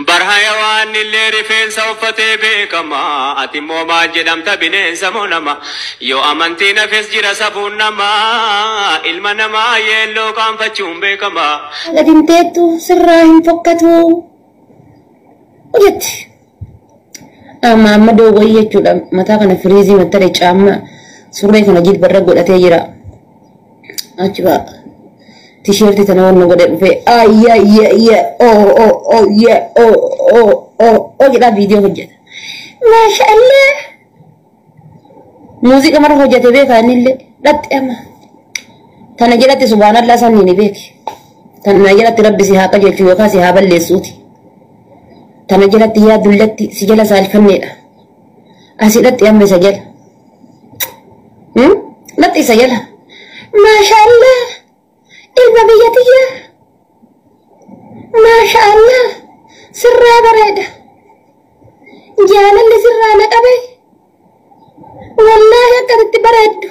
Barhayawaan illee rifeensa uffatee beekama. Ati immoo maal jedhamta, bineensa moo nama? Yoo amantiin hafes jira safuun namaa. Ilma namaa yeelloo qaanfachuun beekama. Gadi hin teettu, sirraa hin fokkatu jetti. Amma amma dogoyii jechuudha. Mataa kana firiizii mattare, caamma surree kana jilbarra godhatee jira. Achi ba'a. Tisheertii tana wanna godhee dhufee ayya ayya ayya oo oo oo ya oo oo oo oo jedhaa viidiyoo hojjeta. Maasha Allah. Muuziqaa mara hojjete beekaa innillee dhatti amma. Tana jedhatti subhaanallah sanni ni beeki. Tana jalatti Rabbi si haa qajeelchu yookaan si haa balleessuuti. Tana jalatti yaa dullatti si jala saalfanneedha. Asii dhatti amma isa jala. Dhatti isa jala. Maasha Allah. Ilma biyya tiyyaa. Maasha Allah. Sirraa bareeda. Jaalalli sirraa na qabe. Wallaahi akkasitti bareeddu.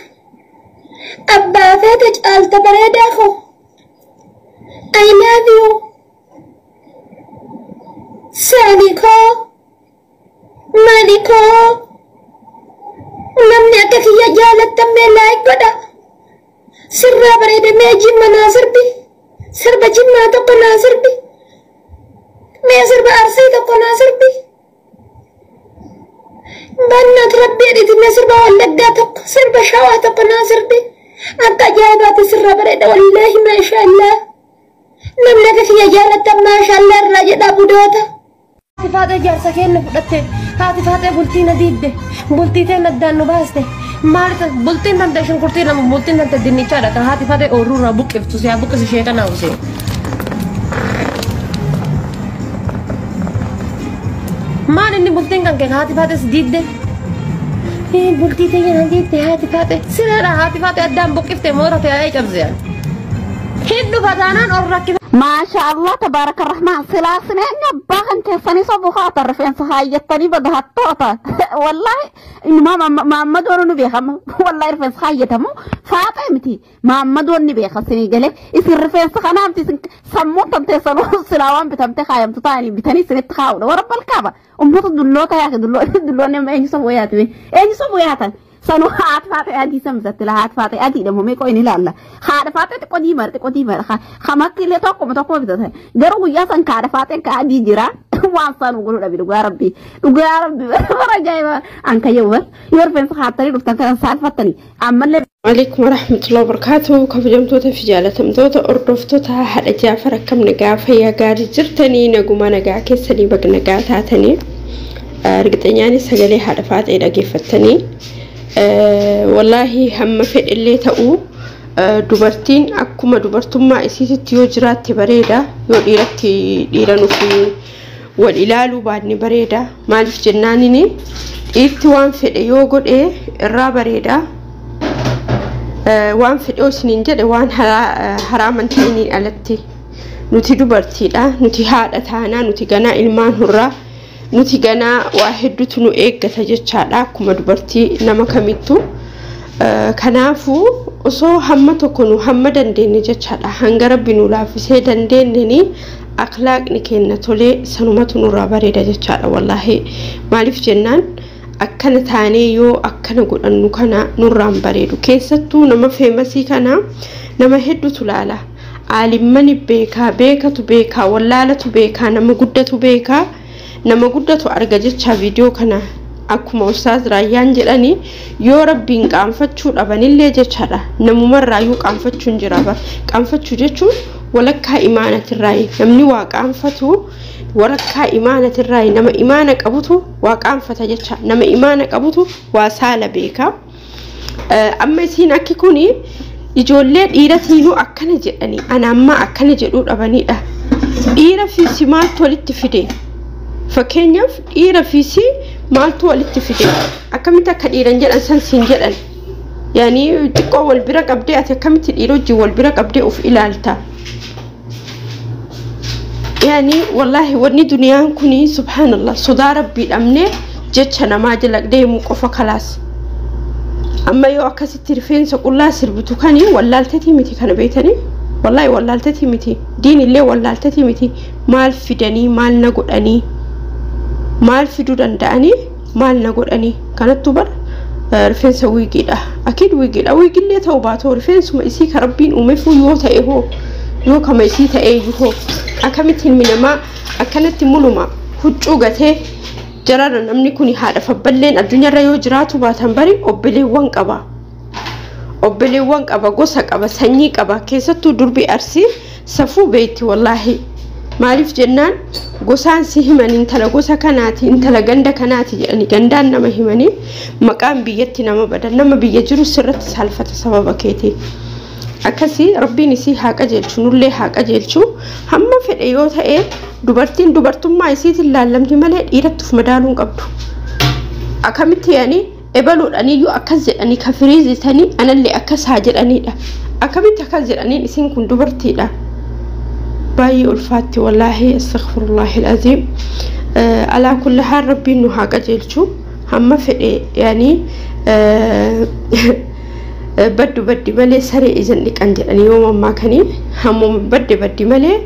Abbaa feete caalta bareedaa koo. I love you. Saani koo. Maali koo. Namni akka kiyya jaalattan mee like godha. Sirraa bareeda, mee Jimma naa sirbi. Sirba Jimmaa tokko naa sirbi. Mee sirba Arsii tokko naa sirbi. Bannaat Rabbi jedhiti, mee sirba Wallaggaa tokko, sirba Shawaa tokko naa sirbi. Akka ajaa'ibaatti sirraa bareeda, wallaahi maashaallah. Namni akka kiyya jaalattan maashaallah irraa jedhaa budoota. Haati Faaxee jaarsa keenya fudhatte, haati Faaxee bultii na diidde, bultii teen addaan nu baaste. Maal bultiin tante shunkurtii lama, bultiin tante dinnichaadha kan haati Faaxee ooyiruu buqqiftu, si haa buqqisu ishee kana usee. Maal inni bultiin kan kee haati Faaxee si diidde? Bultii teenya na diidde haati Faaxee. Sireedha haati Faaxee addaan buqqifte moora ta'ee cabse. Hin dhufa taanaan ol rakkisa. Maasha Allah, tabaaraka rahmaan. Silaa sineenya abbaa kan keessanii sobu haata rifeensa haayyattanii bada hattoota. Wallaahi inuma maammadoon nu beekama. Wallaahi rifeensa haayyatamu faaxee miti. Maammadoon ni beeka sinii galee. Isin rifeensa kanaa miti, isin sammuun tamteessanuu silaa waan bitamte kaayamtu ta'anii bitanii isinitti kaa'udha. Warra balkaaba. Ummata dulloota yaake, dulloonni amma eenyu sobu yaatu? Eenyu sobu yaatan? Sanu haati Faaxee adii san bitatti la, haati Faaxee adiidha moo meeqoo inni ilaalla. Haadha Faaxee xiqqoo diimaadha, xiqqoo diimaadha. Hamakki illee tokkuma tokkuma bitatan. Garuu guyyaa san haadha Faaxeen ka adii jira. Waan sanuu godhu dhabi, dhugaa Rabbi. Dhugaa Rabbi bara ajaa'iba. An kayyoo bar. Yoo rifeensa haattanii dhuftan kan saalfattanii ammallee. Alaikum warahmatullahi wabarakatuh. Kabajamtoota fi jaalatamtoota hordoftoota haadha Jaafar, akkam nagaa, fayyaa gaarii jirtanii? Naguma nagaa keessanii, baga nagaa taatanii. Argixanyaan sagalee haadha Faaxee dhageeffattanii, wallaahi hamma fedhillee ta'uu dubartiin akkuma dubartummaa isiititti yoo jiraatte bareeda, yoo dhiiratti dhiira nuuf wal ilaaluu baanne bareeda. Maaliif jennaanini, dhiirti waan fedhe yoo godhe irraa bareeda. Waan fedhe isiniin jedhe, waan haraaman ta'iniin alatti. Nuti dubartiidha, nuti haadha taanaa, nuti ganaa ilmaan hurraa, nuti ganaa waa hedduutu nu eeggata jechaadha akkuma dubartii nama kamittuu. Kanaafuu osoo hamma tokko nu hamma dandeenye jechaadha, hanga Rabbi nu laaffisee dandeenyeni akhlaaqni kenna tolee sanumatu nurraa bareeda jechaadha. Wallaahi maaliif jennaan, akkana taanee yoo akkana godhannu kana nurraan bareedu. Keessattuu nama famous kana nama hedduutu laala. Aalimmani beekaa, beekatu beekaa, wallaalatu beekaa, nama guddatu beekaa, nama guddatu arga jecha viidiyoo kana. Akkuma Ustaaz Raayyaan jedhani, yoo Rabbiin qaanfachuu dhabanillee jechaadha, namumarraayyuu qaanfachuun jira bar. Qaanfachuu jechuun walakkaa imaanatirraayi. Namni waa qaanfatu walakkaa imaanatirraayi. Nama imaana qabutu waa qaanfata jecha, nama imaana qabutu waa saala beeka. Amma isiin akki kuni ijoollee dhiiratiinuu akkana jedhanii, ana ammaa akkana jedhuu dhabanidha. Dhiira fi si maaltu walitti fide? Fakkeenyaaf, dhiira fi si maaltu walitti fide? Akkamitti akka dhiiran jedhan san siin jedhan? Yaani xiqqoo wal bira qabdee, ati akkamitti dhiira wajjin wal bira qabdee of ilaalta? Yaani wallaahi wanni duniyaan kuni, subhaanallah, sodaa Rabbii dhabnee jecha namaa jala deemuu qofa kalaas. Amma yoo akkasitti rifeensa qullaa sirbitu kani wallaalteetii miti kana beetanii. Wallaahi wallaalteeti miti, diin illee wallaalteeti miti. Maal fidanii maal na godhanii, maal fiduu danda'anii maal na godhanii? Kanattuu bara rifeensa wiigiidha. Akiid wiigiidha. Wiigillee ta'uu baatoo rifeensuma isii ka rabbiin uumeefuu yoo ta'e hoo, yoo kama isii ta'e iyyuu hoo, akkamitti ilmi namaa akkanatti muluma huccuu gatee jarara? Namni kun haadha fabballeen addunyaarra yoo jiraatu baatan bari obboleewwan qaba. Obboleewwan qaba, gosa qaba, sanyii qaba. Keessattuu durbi Arsii safuu beekti wallaahi. Maaliif jennaan gosaan si himan, intala gosa kanaati, intala ganda kanaati jedhanii gandaan nama himanii maqaan biyyatti nama badan, nama biyya jiru sirratti saalfata sababa keetii. Akkasii rabbiin isii haa qajeelchu, nullee haa qajeelchu. Hamma fedhe yoo ta'e dubartiin dubartummaa isiitiin laallamti malee dhiiratti of madaaluu hin qabdu. Akkamitti yaani ebaluudhaaniyyuu akkas jedhanii ka firiizitanii anallee akkas haa jedhanidha. Akkamitti akkas jedhaniin? Isiin kun dubartiidha. Baay'ee ulfaatti wallaahi, astaghfirullahi alazim. Alaa kulli haal rabbiin nu haa qajeelchu. Hamma fedhe yaani baddu baddi malee saree ijaan dhiqan jedhanii yoo mammaakanii, hammuma badde baddi malee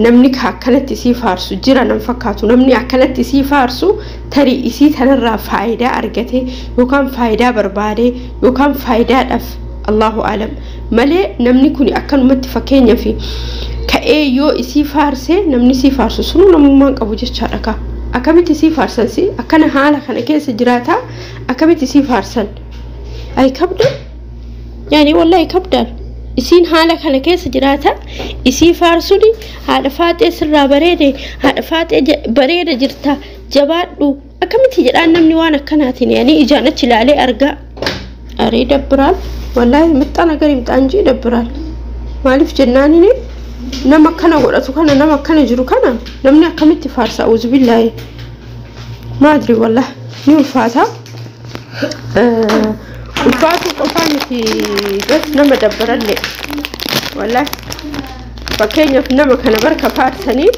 namni ka akkanatti isii faarsu jira nan fakkaatu. Namni akkanatti isii faarsu tarii isii tanarraa faayidaa argate yookaan faayidaa barbaade yookaan faayidaadhaaf, Allahu alam, malee namni kun akkanumatti fakkeenyaaf ka'ee yoo isii faarse, namni isii faarsu sunu namummaan qabu jechaadha ka. Akkamitti isii faarsan? Si akkana haala kana keessa jiraata, akkamitti isii faarsan? Ay kabda yaani wallahi kabdaan isiin haala kana keessa jiraata isii faarsuni, haadha faaxee sirraa bareede, haadha faaxee bareeda jirta, jabaadhu, akkamitti jedhaan namni waan akkanaatiin yaani ijaan achi ilaalee argaa? Aree dabbiraal wallaahi, mixxa nagar himxaa inji dabbiraal. Maaliif jennaanini nama akkana godhatu kana, nama akkana jiru kana namni akkamitti faarsa? Auzubillaahi, maadri, wallahi ni ulfaata. Ulfaatu qofaa miti, bas nama dabbarallee wallahi. Fakkeenyaaf nama kana barka faarsanii,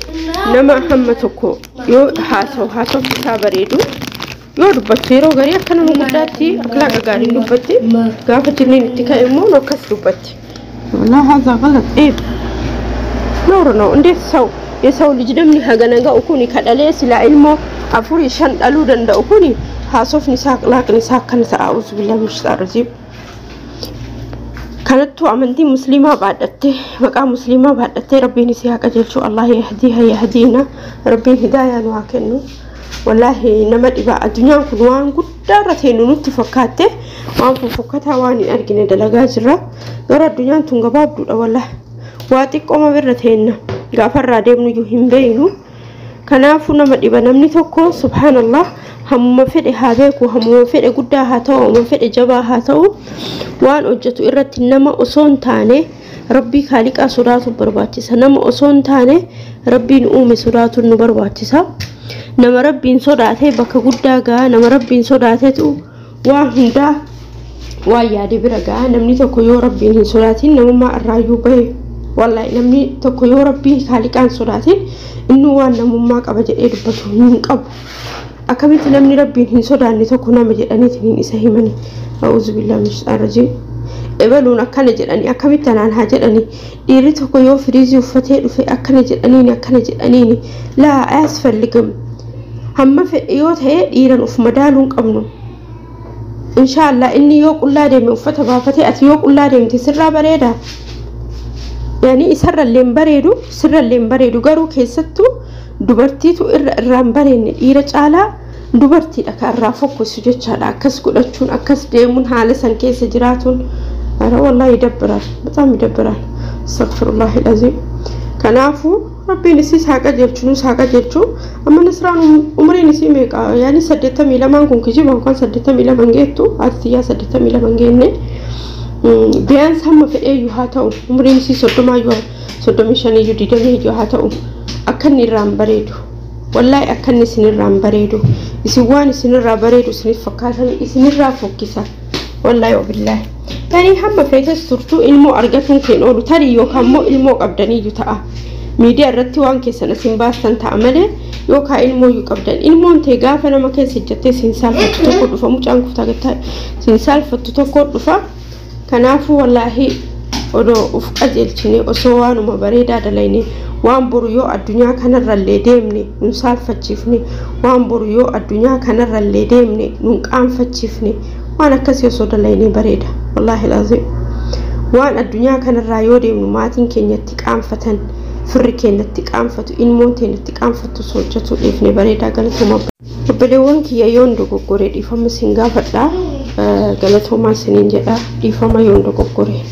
nama hamma tokko yoo haasa'u haasofni isaa bareedu yoo dubbattu, yeroo garii akka nama guddaatti akhlaaqa gaariin dubbatti, gaafa jinniin itti ka'e immoo akkas dubbatti. والله هذا غلط، عيب، ነውር ነው። እንዴት ሰው የሰው ልጅ namni hagana ga'u kuni kadhalee silaa ilmoo afurii shan dhaluu danda'u kuni haasofni isaa, akhlaaqni isaa akkana ta'a? Auzu billahi min shaytaani rajiim. Kanattuu amantii musliimaa baadhattee, maqaa musliimaa baadhattee, rabbiin isii haa qajeelchu. Allah yahdiiha yahdiina, rabbiin hidaayaa nu haa kennu. Wallaahi nama dhiba. Addunyaan kun waan guddaa irra teenyu nutti fakkaatte, waan fofokkataa waan hin argine dalagaa jirra. Garuu addunyaan tun gabaabduudha wallaahi. Waa xiqqooma birra teenna, gaafarraa deemnu iyyuu hin beeynu. Kanaafuu nama dhiba. Namni tokko subhaanallah hammuma fedhe haa beeku, hammuma fedhe guddaa haa ta'u, hammuma fedhe jabaa haa ta'u, waan hojjetu irratti nama osoo hin taane rabbii kaaliqaa sodaatu barbaachisa. Nama osoo hin taane rabbiin uume sodaatu nu barbaachisa. Nama rabbiin sodaatee bakka guddaa ga'a. Nama rabbiin sodaatetu waa hundaa waan yaade bira ga'a. Namni tokko yoo rabbiin hin sodaatin namummaa irraayyuu bahe wallahi. Namni tokko yoo rabbii kaaliqaan sodaatin inni waan namummaa qaba jedhee dubbatu hin qabu. Akkamitti namni rabbiin hin sodaanne tokko nama jedhaniitiin isa himani? A'uuzu billahi min shaytaani rajiim. Ebaluun akkana jedhanii, akkamitti anaan haa jedhanii? Dhiirri tokko yoo firiizii uffatee dhufe akkana jedhaniini, akkana jedhaniini, laa ayasፈልግም. Hamma fedhe yoo ta'e dhiiran uf madaaluu hin qabnu. Inshaallah inni yoo qullaa deeme uffata baafatee, ati yoo qullaa deemte sirraa bareeda? Yaani isarrallee hin bareedu, sirrallee hin bareedu. Garuu keessattuu dubartiitu irra irraan bareenne, dhiira caalaa dubartiidha kan irraa fokkisu jechaadha. Akkas godhachuun, akkas deemuun, haala san keessa jiraatuun, ara wallahi ይደብራል፣ በጣም ይደብራል። አስተግፊሩላህ አልዓዚም። Kanaafuu rabbiin isiis haa qajeelchu, nus haa qajeelchu. Amma Nasraan umriin isii meeqa? Yaani 82n kun kijiba yookaan 82 geettu, haati tiyyaa 82 geenne. Biyaansi hamma fedheeyyuu haa ta'u, umriin isii 30yyuu, 35yyuu, 20yyuu haa ta'u, akka inni irraan bareedu wallaahi, akka inni isinirraan bareedu. Isin waan isinirraa bareedu isiniif fakkaatan isinirraa fokkisa wallaahi wabillaahi. Tarii hamma feetes turtuu ilmoo argatuun keen oolu, tarii yookaan immoo ilmoo qabdaniyyuu ta'a. Miidiyaa irratti waan keessan isin baastan ta'a malee, yookaan ilmooyyuu qabdan, ilmoon ta'e gaafa nama keessa ejjattee siin saalfattu tokko dhufa, mucaan kutaa gattaa siin saalfattu tokko dhufa. Kanaafuu wallaahi Odoo uf qajeelchine, osoo waanuma bareedaa dalayne, waan boru yoo addunyaa kanarrallee deemne nun saalfachiifne, waan boru yoo addunyaa kanarrallee deemne nun qaanfachiifne, waan akkasii osoo dalayne bareeda. Wallaahi laazim, waan addunyaa kanarraa yoo deemnu maatiin keenyatti qaanfatan, firri keenyatti qaanfatu, ilmoon teenyatti qaanfattu osoo hojjetu dhiifne bareedaa. Galatooma obboleewwan kiyya, yoon dogoggore dhiifama isin gaafadha. Galatoomaa isiniin jedha, dhiifama yoon dogoggore.